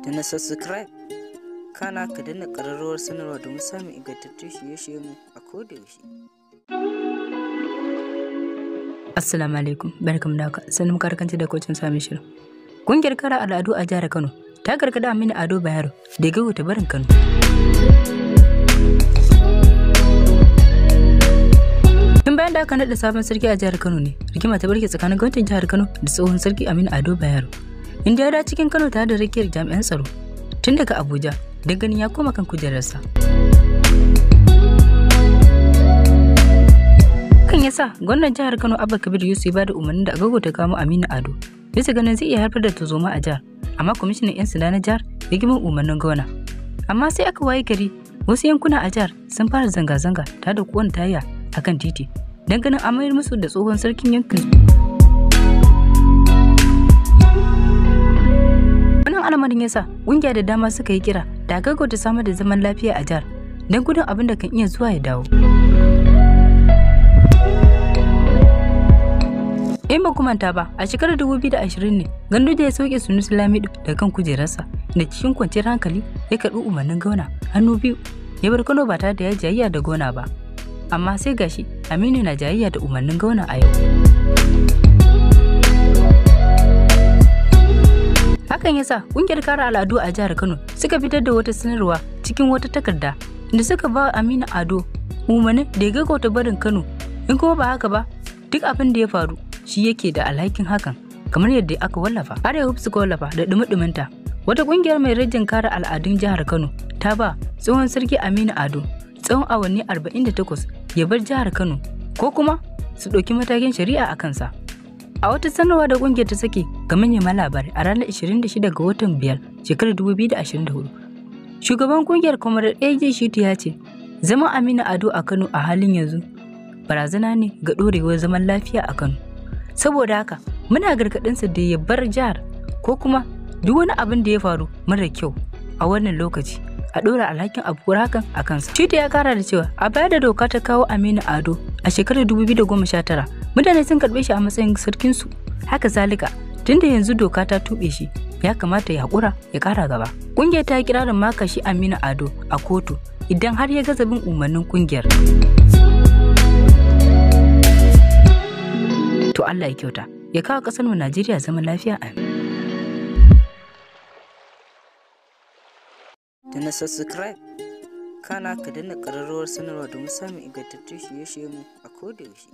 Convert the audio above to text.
Danna subscribe, kana ka danna ƙararrawar sanarwa domin samun ingantattun shirye-shiryenmu a kodayaushe. Assalamu alaikum, barkamu da haka, sannan muka harkance da kocin sami shirin. Ƙungiyar kare al'adu a jihar Kano ta gargaɗi Aminu Ado Bayero da ya gaggauta barin Kano. Tun bayan da aka naɗa sabon sarki a jihar Kano ne, rigima ta barke tsakanin gwamnatin jihar Kano da tsohon sarki Aminu Ado Bayero. Inda ya dawo cikin Kano tare da rakiyar jami'an tsaro tun daga Abuja don ganin ya koma kan kujerarsa. Hakan ya sa gwamnan jihar Kano Abba Kabir Yusuf ya bada umarnin da a gaggauta kamo Aminu Ado. Bisa ganin zai iya haifar da tarzoma a jihar, amma kwamishinan 'yan sanda na jihar ya ƙi bin umarnin gwamna. Amma sai aka waye gari wasu yankuna a jihar sun fara zanga-zanga tare da ƙona taya a kan titi don ganin an mayar musu da tsohon sarkin yankin. Wannan al'amarin ya sa ƙungiya da dama suka yi kira da a gaggauta samar da zaman lafiya a jihar don gudun abin da kan iya zuwa ya dawo. In ba ku manta ba, a shekarar 2020 ne Ganduje ya sauke Sunusi Lamido daga kan kujerarsa da cikin kwanciyar hankali ya karɓi umarnin gwamna hannu biyu ya bar Kano ba tare da ya jayayya da gwamna ba. Amma sai gashi Aminu na jayayya da umarnin gwamna a yau. Hakan ya sa ƙungiyar kare al'adu a jihar Kano suka fitar da wata sanarwa cikin wata takarda inda suka ba Aminu Ado umarnin da ya gaggauta barin Kano, in kuma ba haka ba duk abin da ya faru shi yake da alhakin hakan, kamar yadda aka wallafa. Arewa suka wallafa da dumi-duminta. Wata kungiyar mai rajin kare al'adun jihar Kano ta ba tsohon sarki Aminu Ado tsawon awanni 48 ya bar jihar Kano ko kuma su ɗauki matakin shari'a a kansa. A wata sanarwa da kungiyar ta sake ga manema labarai a ranar 26 ga watan 5 shekarar 2024. Shugaban kungiyar Comrade AJ Shitu ya ce, zaman Aminu Ado a Kano a halin yanzu barazana ne ga ɗorewar zaman lafiya a Kano. Saboda haka muna gargaɗinsa da ya bar jihar ko kuma duk wani abin da ya faru mara kyau a wannan lokaci a ɗora alhakin abuwar hakan a kansa. Chito ya kara da cewa a baya da doka ta kawo Aminu Ado a shekarar 2019 mutane sun karɓe shi a matsayin sarkinsu. Haka zalika tunda yanzu doka ta tuɓe shi ya kamata ya haƙura ya ƙara gaba. Ƙungiyar ta yi kirarin maka shi Aminu Ado a kotu idan har ya gaza bin umarnin ƙungiyar. To Allah ya kyauta, ya kawo ƙasar mu Najeriya zaman lafiya, amin. Danna subscribe, kana ka danna ƙararrawar sanarwa domin samun ingantattun shirye-shiryenmu a kodayaushe.